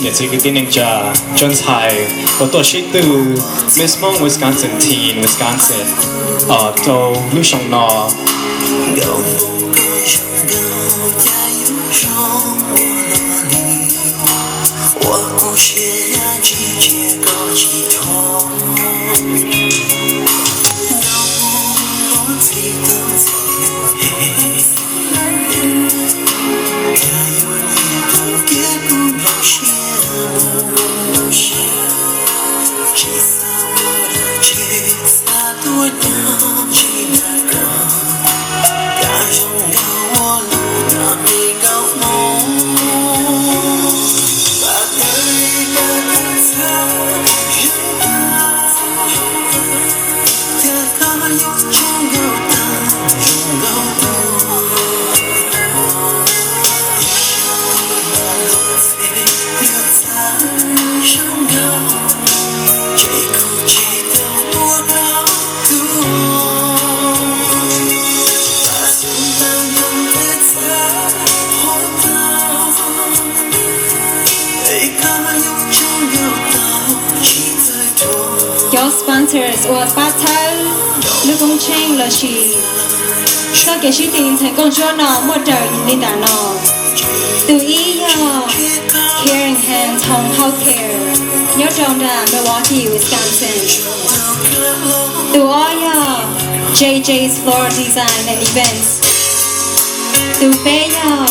Niam txiv kwv tij neej tsa, cov ntxhais uas tuaj sib tw Miss Hmong Wisconsin Teen Wisconsin rau lub xyoo no. Cov sponsors uas pab txhawb lub koob tsheej lossis txoj kev sib tw ntxhais nkauj ntsuab no muaj raws li ntawm no. Tus ib yog Caring Hands Home Health Care nyob rau nram Milwaukee, Wisconsin. Tus ob yog J J's Floral Design and Events. Tus peb yog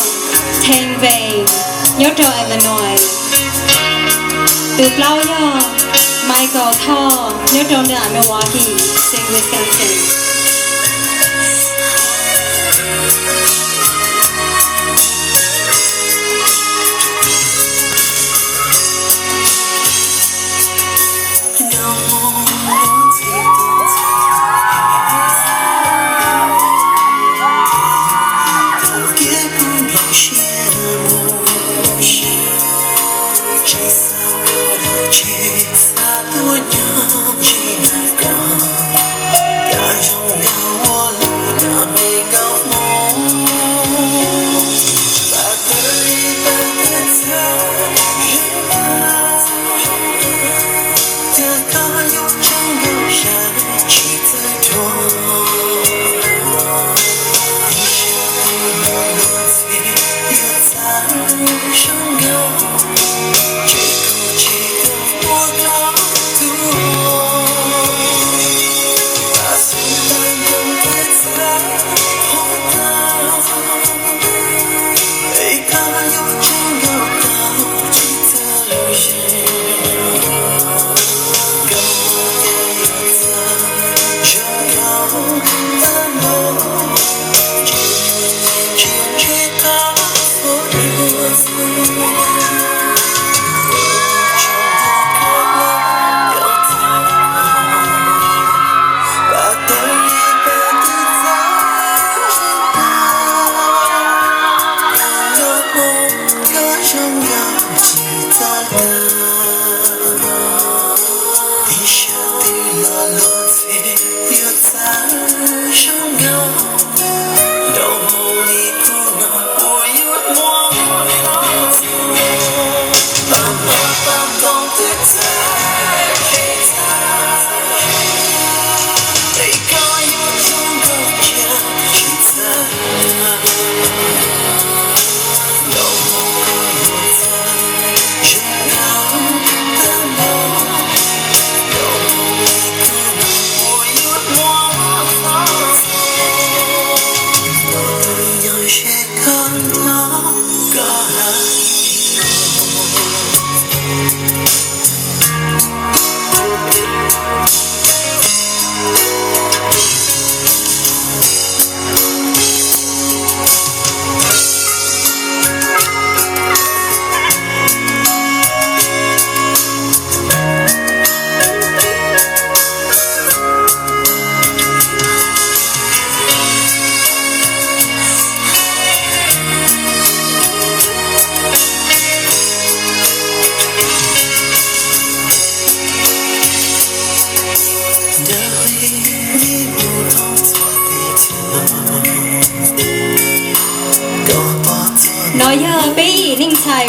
Tang Veng nyob rau Illinois. Tus plaub yog Michael Thoj nyob rau nram Milwaukee, xeev Wisconsin.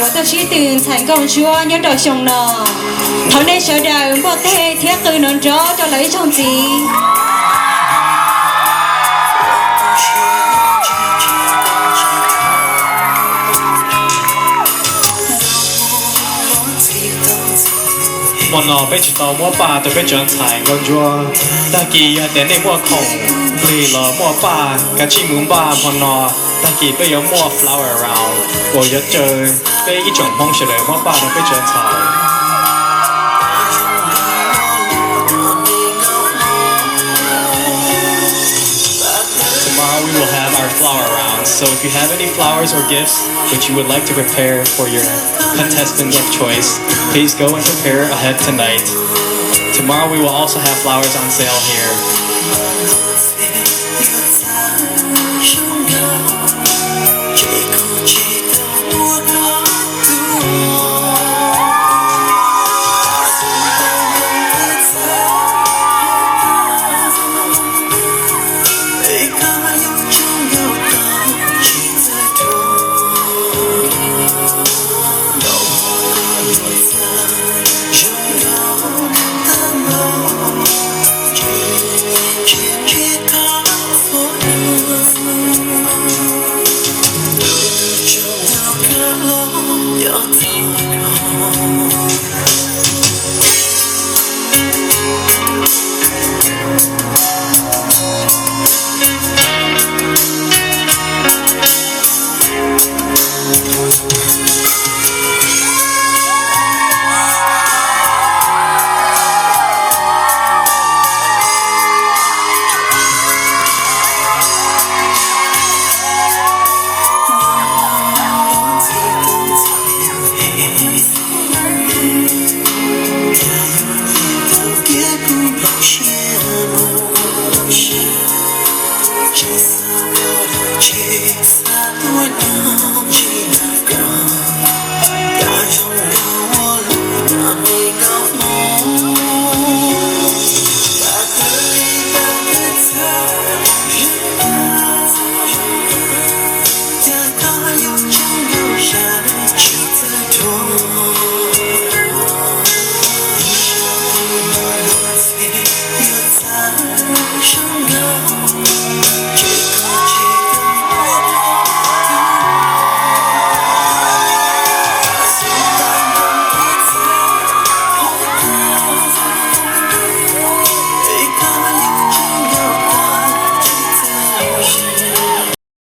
Uas tau sib tw ntxhais nkauj ntsuab nyob rau xyoo no, thov nej sawv daws npaj teg thiab qw nrov nrov rau lawv ib zaug ntxiv. Hmo no peb tsis tau muab paj rau peb cov ntxhais nkauj ntsuab. Tag kis yog tias nej muaj khoom plig los muaj paj kav tsij mus npaj hmo no. Tag kis peb yuav muaj flower round uas yuav raws peb ib tsoom Hmoob sawv daws muab paj rau peb cov ntxhais. Tomorrow we will have our flower round, so if you have any flowers or gifts which you would like to prepare for your contestant of choice, please go and prepare ahead tonight. Tomorrow we will also have flowers on sale here.